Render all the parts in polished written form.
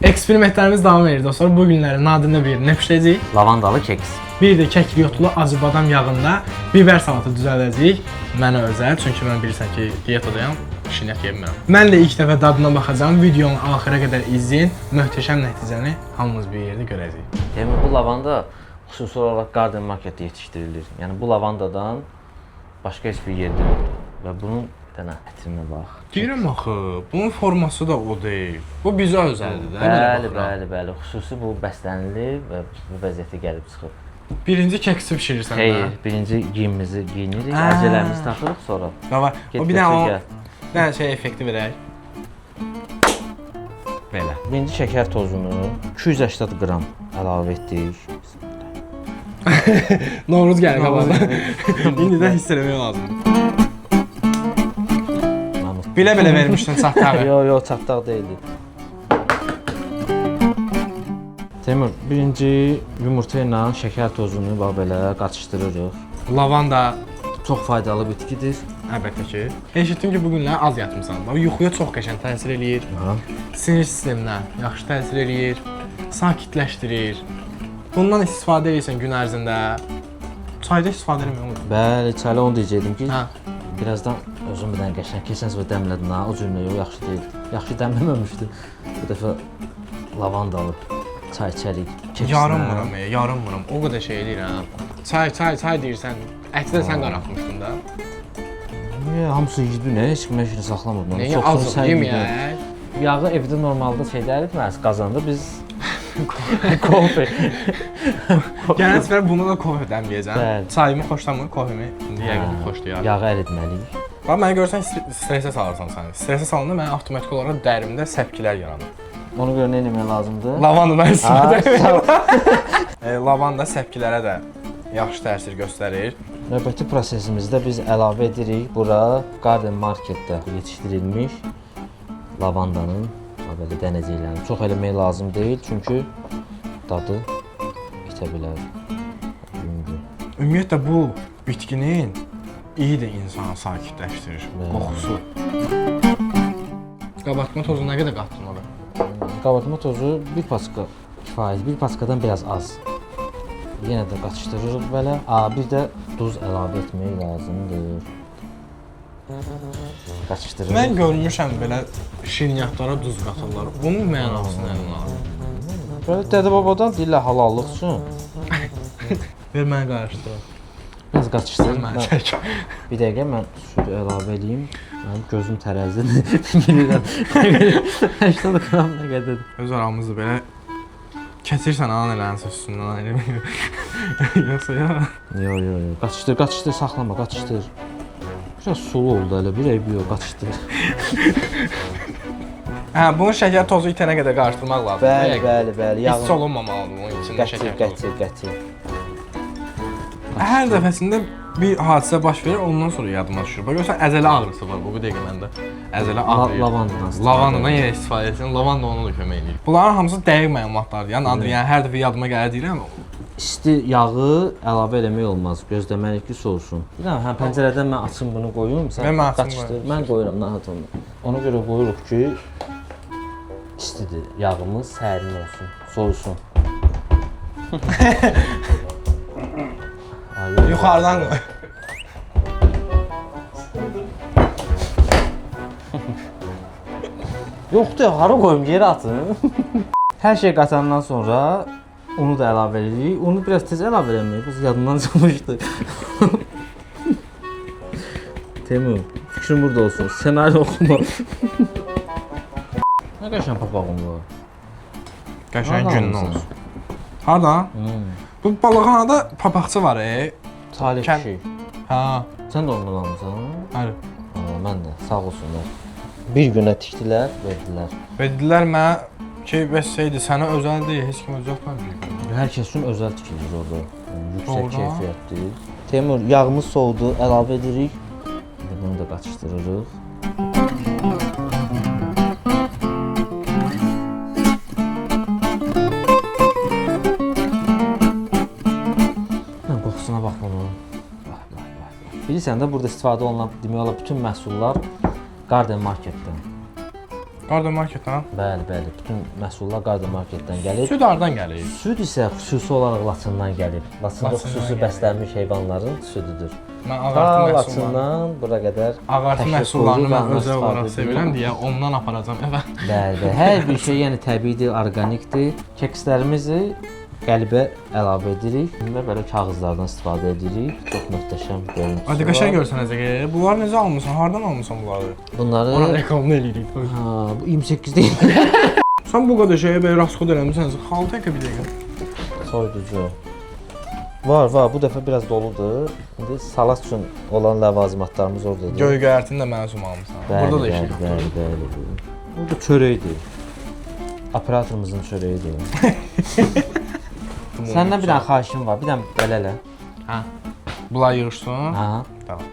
Eksperimentlərimiz davam edir dostlar. Bu günləri Nadirlə bir nə bişirəcəyik? Lavandalı keks. Bir də kəklikotlu acı badam yağında biber salatı düzəldəcəyik. Mənə özəl, çünki mən bilirsən ki, diyetadayam, şirniyyat yemirəm. Mən də ilk dəfə dadına baxacağam. Videonun axıra qədər izləyin. Möhtəşəm nəticəni hamımız bir yerdə görəcəyik. Demək bu lavanda xüsusi olaraq Garden Marketdə yetişdirilir. Yəni bu lavandadan başqa heç bir yerdə yoxdur. Və bunun bir dənə ətrinə bax. Deyirəm axı, bunun forması da o deyil. Bu bizə özəldir də. belə Bəli, baxıram. bəli, bəli. Xüsusi bu bəslənilib və bu vəziyyətə gəlib çıxıb. Birinci keksi bişirirsən Xeyr, də. birinci geyimimizi geyinirik, Aa. əcələmizi taxırıq sonra. Davay. Get O bir dənə o götür, gəl. bir dənə şey effekti verək. Belə. Birinci şəkər tozunu 280 qram əlavə etdik. Novruz gəlir qabaqdan. İndidən hiss eləmək lazımdır. Mən Bilə-bilə vermişdin çatdağı. Yox, yox, çatdaq deyildi. Teymur, birinci yumurta ilə şəkər tozunu bax belə qatışdırırıq. Lavanda Çox faydalı bitkidir. əlbəttə ki. Eşitdim ki, bu günlər az yatmısan. Bax yuxuya çox qəşəng təsir eləyir. Aha. Sinir sisteminə yaxşı təsir eləyir. Sakitləşdirir. Bundan istifadə edirsən gün ərzində. Çayda istifadə eləmək olur. Bəli, çayla onu deyəcəkdim ki, Hə. birazdan özüm bir dənə qəşəng keçən səfər dəmlədim ha, o cür yox, yaxşı deyil. Yaxşı dəmləməmişdi. Bu dəfə lavandalı çay içərik. Kekslə. Yarınmıram, yarınmıram. O qədər şey eləyirəm. Çay, çay, çay deyirsən. Əti də sən qaraltmışdın da. Niyə hamısı yedin, heç kim heç nə saxlamır. Nəyə Çoxsunu az sən yedin. yeməyək? Yağı evdə normalda şeydə əritməz, qazanda biz kofe. Gələn səfər bunu da kofe dəmləyəcəm. Bəli. Çayımı xoşlamır, kofemi indi yəqin xoşlayar. Yağı əritməliyik. Bax məni görsən stressə salırsan sən. Stressə salanda mənim avtomatik olaraq dərimdə səpkilər yaranır. Ona görə nə etmək lazımdır? Lavandadan istifadə Ha, sağ ol. Lavanda səpkilərə də yaxşı təsir göstərir. Növbəti prosesimizdə biz əlavə edirik bura Garden Marketdə yetişdirilmiş lavandanın bax belə dənəciklərini. Çox eləmək lazım deyil, çünki dadı itə bilər. Yüngül. Ümumiyyətlə bu bitkinin iyi də insanı sakitləşdirir. Bəli. Qoxusu. Qabartma tozu nə qədər qatdın ora? Qabartma tozu bir paçka kifayət, bir paçkadan biraz az. Yenə də qatışdırırıq belə. A, bir də duz əlavə etmək lazımdır. Qatışdırırıq. Mən görmüşəm belə şirniyyatlara duz qatırlar. Bunun mənası nədir lan? Belə dədə-babadan deyirlər halallıq üçün. Ver mənə qarışdırım. Biraz qatışdır. Mən Mən- çək. Bir dəqiqə mən süd əlavə eləyim. Mənim gözüm tərəzidir. Bilirəm. 80 qram nə qədərdir? Öz aramızda belə kəsirsən anan eləənsə üstündən elə Yoxsa ya. Yox, yox, yox. Qatışdır, qatışdır, saxlama, qatışdır. Biraz sulu oldu elə, bir eybi yox, qatışdır. Hə, bunu şəkər tozu itənə qədər qarışdırmaq lazımdır. Bəli, Yəqin. bəli, bəli. Hiss olunmamalıdır bunun içində Qəti, şəkər tozu. qəti, qəti. Hər dəfəsində bir hadisə baş verir, ondan sonra yadıma düşür. Bax görsən əzələ ağrısı var bu dəqiqə məndə. Əzələ ağrıyır. Lavandadan istifadə Lavandadan yenə istifadə etsin, lavanda ona da kömək eləyir. Bunların hamısı dəqiq məlumatlardır. Yəni Andri, yəni hər dəfə yadıma gəlir deyirəm. İsti yağı əlavə eləmək olmaz. Gözləməliyik ki, soğusun. Bir dənə hə pəncərədən mən açım bunu qoyum, sən Mən açım qatışdır. qoyum. Mən qoyuram, narahat olma. Ona görə qoyuruq ki, istidir. Yağımız sərin olsun, soğusun. Ay, yox. Yuxarıdan qoy. Yoxdur, hara qoyum, yerə atın. Hər şey qatandan sonra unu da əlavə edirik. Unu biraz tez əlavə eləməyik, bu yadımdan çıxmışdı. Teymur, fikrin burada olsun. Ssenari oxuma. Nə qəşəng papağım var. Qəşəng Hardan günün almısan? olsun. Hardan? Bu balıqxanada papaqçı var, e. Salih kişi. Hə. Sən də ondan almısan? Bəli. Ha, mən də. Sağ olsunlar. Bir günə tikdilər, verdilər. Və dedilər mənə ki, bəs şeydir, sənə özəl deyil, heç kimə düzəltməmişik. Hər kəs üçün özəl tikilir orada. Yəni, yüksək Doğrudan? keyfiyyətli. Teymur, yağımız soğudu, əlavə edirik. İndi bunu da qatışdırırıq. Mən qoxusuna bax bunun. Bax, bax, bax. bax. Bilirsən də burada istifadə olunan demək olar bütün məhsullar Garden Marketdən. Garden Market-dan? Bəli, bəli. Bütün məhsullar Garden Marketdən gəlir. Süd hardan gəlir? Süd isə xüsusi olaraq Laçından gəlir. Laçında Laçından xüsusi gəlir. bəslənmiş heyvanların südüdür. Mən Ta ağartı məhsullarını, Laçından bura qədər ağartı təşrif məhsullarını buyurub mən və özəl olaraq istifadə sevirəm edirik. deyə ondan aparacam evə. Bəli, bəli. Hər bir şey yəni təbiidir, orqanikdir. Kekslərimizi qəlibə əlavə edirik və belə kağızlardan istifadə edirik. Çox möhtəşəm görüntüsü Hadi var. qəşəng görsənəcək. Bunları necə almısan? Hardan almısan bunları? Bunları Ora reklamını eləyirik. Ha, bu 28 deyil. Sən bu qədər şeyə belə rasxod eləmisən, xalta bir dəqiqə. Soyuducu. Var, var. Bu dəfə biraz doludur. İndi salat üçün olan ləvazimatlarımız oradadır. Göy göyərtini də mənə üçün almısan. Bəli, Burada da bəli, işləyir. bəli, bəli, bəli. Bu da çörəkdir. Operatorumuzun çörəyidir. Səndən bir dənə xahişim var. Bir dənə belə elə. Hə. Bunlar yığışsın. Aha. Tamam.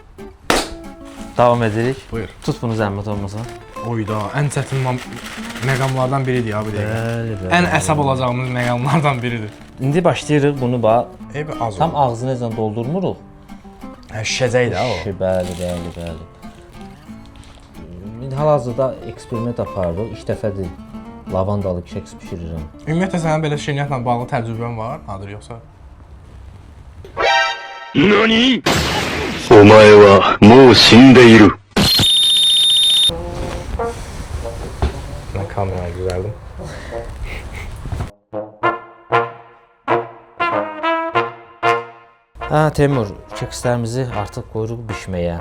Davam edirik. Buyur. Tut bunu zəhmət olmasa. Oyda, ən çətin məqamlardan biridir ya bu dəqiqə. Bəli, bəli. Ən əsəb olacağımız məqamlardan biridir. İndi başlayırıq bunu bax. Eybi az Tam olur. ağzını necə doldurmuruq. Hə, şişəcək də o. Şişi, bəli, bəli, bəli. İndi hal-hazırda eksperiment aparırıq. İlk dəfədir lavandalı keks bişirirəm. Ümumiyyətlə sənin belə şirniyyatla bağlı təcrübən var, Nadir, yoxsa? 何お前はもう死んでいる。 Mən kamerayı düzəldim. Hə, Teymur, kekslərimizi artıq qoyuruq bişməyə.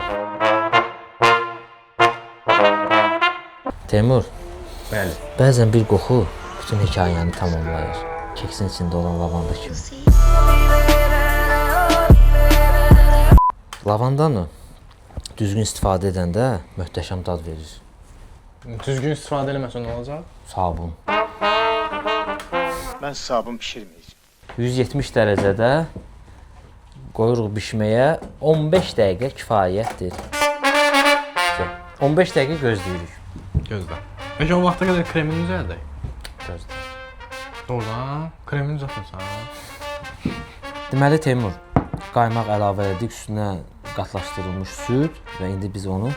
Teymur, Bəli. bəzən bir qoxu bütün hekayəni tamamlayır. Keksin içində olan lavanda kimi. Lavandanı düzgün istifadə edəndə möhtəşəm dad verir. Düzgün istifadə eləməsən nə olacaq? Sabun. Mən sabun bişirməyəcəm. 170 dərəcədə qoyuruq bişməyə. 15 dəqiqə kifayətdir. 15 dəqiqə gözləyirik. Gözlə. Bəlkə o vaxta qədər kremini düzəldək. Gözlə. Doğrudan kremini düzəltmirsən. Deməli Teymur, qaymaq əlavə etdik, üstünə qatlaşdırılmış süd və indi biz onu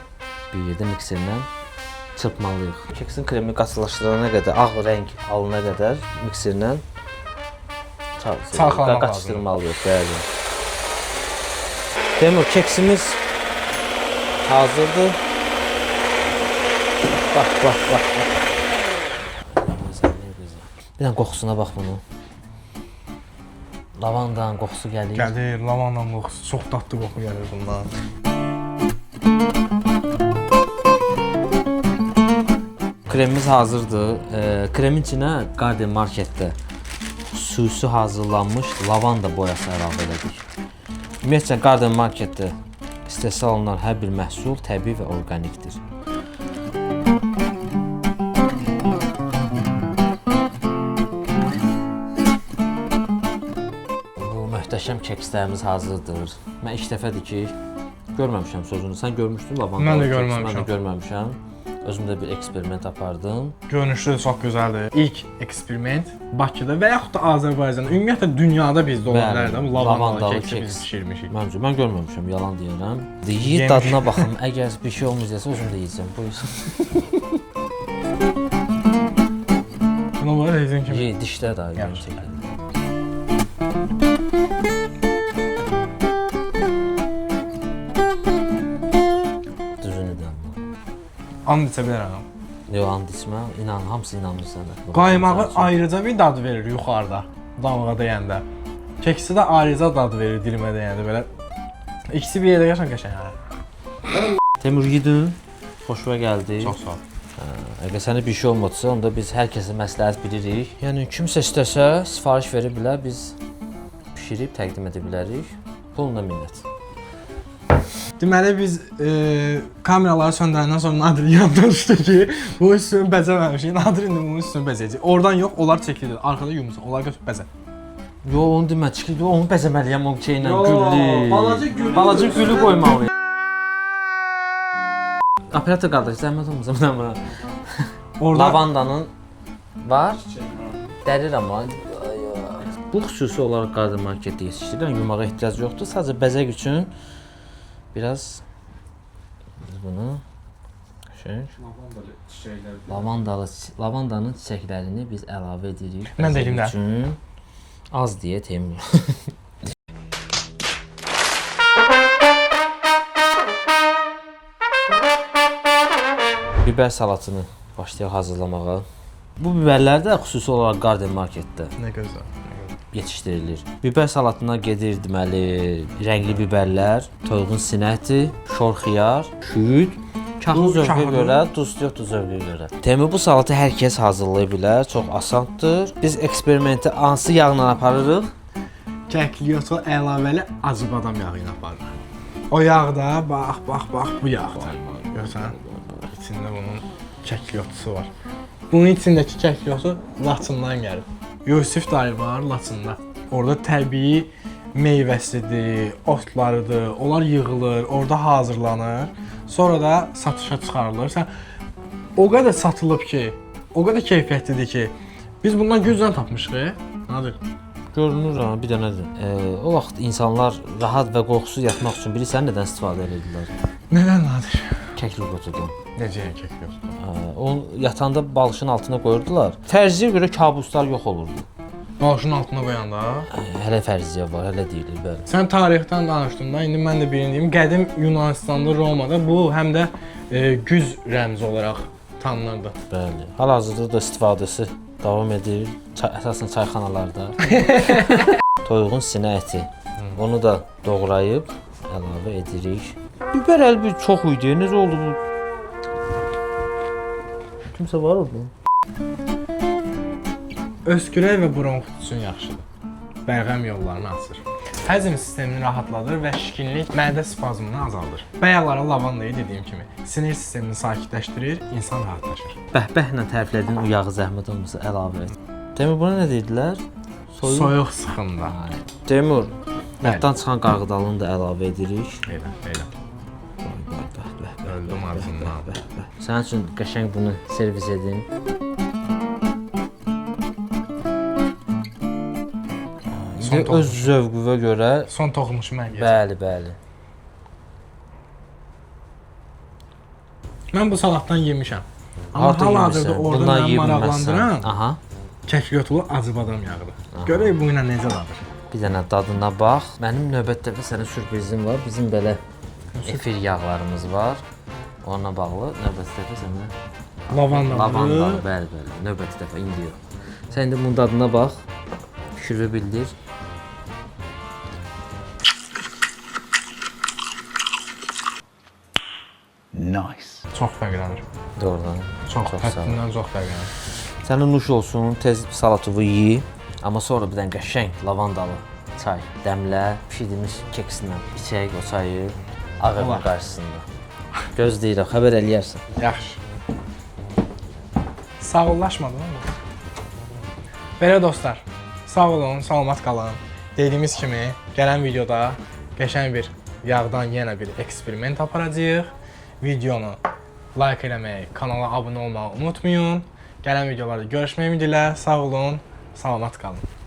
bir yerdə mikserlə çırpmalıyıq. Keksin kremi qatılaşdırana qədər, ağ rəng alana qədər mikserlə Çalxalamaq qatışdırmalıyıq, bəli. Teymur, keksimiz hazırdır. Bax, bax, bax, bax. Gözəl, gözəl. Bir dənə qoxusuna bax bunun. Lavandanın qoxusu gəlir. Gəlir, lavandanın qoxusu, çox dadlı qoxu gəlir bundan. Kremimiz hazırdır. Kremin içinə Garden Marketdə xüsusi hazırlanmış lavanda boyası əlavə elədik. Ümumiyyətcə Garden Marketdə istehsal olunan hər bir məhsul təbii və orqanikdir. Bu möhtəşəm kekslərimiz hazırdır. Mən ilk dəfədir ki, görməmişəm sözünü. Sən görmüşdün lavandalı Mən də keks? görməmişəm. Mən də görməmişəm. Özüm də bir eksperiment apardım. Görünüşü də çox gözəldir. İlk eksperiment Bakıda və yaxud da Azərbaycanda, ümumiyyətlə dünyada bizdə olan Bəli, bilər də bu lavandalı lavandalı keksi biz keks. bişirmişik. Məncə mən görməmişəm, yalan deyirəm. Yeyib Yemiş. dadına baxım. Əgər bir şey olmayacaqsa özüm də yeyəcəm. Buyur. Buna var rezin kimi. Ye, dişlər də Yaxşı. çəkir. Düzünü də. And içə bilərəm. Yox, and içmə. İnan, hamısı inanmır sənə. Qaymağı ayrıca bir dad verir yuxarıda, damağa dəyəndə. Keksi də ayrıca dad verir dilimə dəyəndə belə. İkisi bir yerdə qəşəng qəşəng. Hə. Teymur yedin. Xoşuna gəldi. Çox sağ ol. Əgər sənə bir şey olmadısa, onda biz hər kəsə məsləhət bilirik. Yəni kimsə istəsə sifariş verə bilər, biz bişirib təqdim edə bilərik. Puluna minnət. Deməli biz kameraları söndürəndən sonra Nadir yaddan düşdü ki, bu üstünü bəzəməmişik. Nadir indi bunun üstünü bəzəyəcək. Oradan yox, onlar çəkilir. Arxada yumurta, onlar götürüb bəzə. Yo, onu demə, çıxıb onu bəzəməliyəm o şeylə, Yo, güllü. balaca gülü Balaca gülü qoymalıyam. Operator qardaş, zəhmət olmasa mən buna. Orada Lavandanın var. Dərir amma. Bu xüsusi olaraq Garden Marketdə yetişdirilən yumağa ehtiyac yoxdur. Sadəcə bəzək üçün biraz biz bunu Qəşəng. Lavandalı çiçəklər. Lavandalı, lavandanın çiçəklərini biz əlavə edirik. Mən də eləyim də. Üçün az deyə Teymur. Biber salatını başlayaq hazırlamağa. Bu biberlər də xüsusi olaraq Garden Marketdə Nə gözəl. Nə gözəl. yetişdirilir. Biber salatına gedir deməli rəngli biberlər, toyuğun sinəti, şor xiyar, şüd, kahlı Bu zövqə kahlıdır. görə, duz yoxdur zövqə görə. Demək bu salatı hər kəs hazırlaya bilər, çox asandır. Biz eksperimenti hansı yağla aparırıq? Kəkliyotu əlavəli acıbadam yağı ilə aparır. O yağ da bax, bax, bax bu yağdır. Görsən? İçində bunun kəkliyotusu var. Bunun içindəki kəkliyotu Laçından gəlir. Yusif dayı var Laçında. Orada təbii meyvəsidir, otlarıdır. Onlar yığılır, orada hazırlanır. Sonra da satışa çıxarılır. Sən o qədər satılıb ki, o qədər keyfiyyətlidir ki, biz bundan güclə tapmışıq. Nadir. Görünür ha, bir dənədir. O vaxt insanlar rahat və qorxusuz yatmaq üçün bilirsən nədən istifadə edirdilər? Nədən Nadir? Kəklik otudan. Necə yəni kəkliyotu? Onu yatanda balışın altına qoyurdular. Fərziyyə görə kabuslar yox olurdu. Balışın altına qoyanda. Hələ fərziyyə var, hələ deyilir, bəli. Sən tarixdən danışdın da, indi mən də birini deyim. Qədim Yunanıstanda, Romada bu həm də güc rəmzi olaraq tanınırdı. Bəli. Hal-hazırda da istifadəsi davam edir. Əsasən çayxanalarda. Toyuğun sinə əti. Onu da doğrayıb əlavə edirik. Biber əl bir çox idi. Necə oldu bu? Kimsə var orada? Öskürək və bronxit üçün yaxşıdır. Bəlğəm yollarını açır. Həzm sistemini rahatladır və şişkinlik, mədə spazmını azaldır. Bayaqlara lavandayı dediyim kimi sinir sistemini sakitləşdirir, insan rahatlaşır. Bəhbəhlə təriflədiyin o yağı zəhmət olmasa əlavə et. Teymur buna nə deyirdilər? Soyuq. Soyuq sıxımda. Teymur, Bəli. yaddan çıxan qarğıdalını da əlavə edirik. Elə, elə. Vay, vay, bəh, bəh, bəh. Öldüm acından. Sənin üçün qəşəng bunu servis edim. Son İndi öz zövqünə görə Son toxunuşu mən yeyəcəm. bəli, bəli. Mən bu salatdan yemişəm. Amma Harda hal-hazırda yemirsən? orada Bundan məni yeyə bilməzsən. maraqlandıran Aha. kəkliyotlu acıbadam yağıdır. Görək bu ilə necə dadır. Bir dənə dadına bax. Mənim növbət dəfə sənə sürprizim var. Bizim belə efir yağlarımız var. Onunla bağlı növbəti dəfə sənə Lavandalı. lavandalı, bəli, bəli. Növbəti dəfə indi yox. Sən indi bunun dadına bax. Fikrini bildir. Çox fərqlənir. Doğrudan. Çox, Çox sağ ol. həddindən çox fərqlənir. Sənə nuş olsun, tez salatovu ye. Amma sonra bir dənə qəşəng lavandalı çay dəmlə, bişirdiyimiz kekslə içək o çayı ağ evin Olar. qarşısında. Gözləyirəm, xəbər eləyərsən. Yaxşı. Sağollaşmadın amma. Belə dostlar, sağ olun, salamat qalın. Dediyimiz kimi, gələn videoda qəşəng bir yağdan yenə bir eksperiment aparacağıq. Videonu like eləməyi, kanala abunə olmağı unutmayın. Gələn videolarda görüşmək ümidi ilə sağ olun, salamat qalın.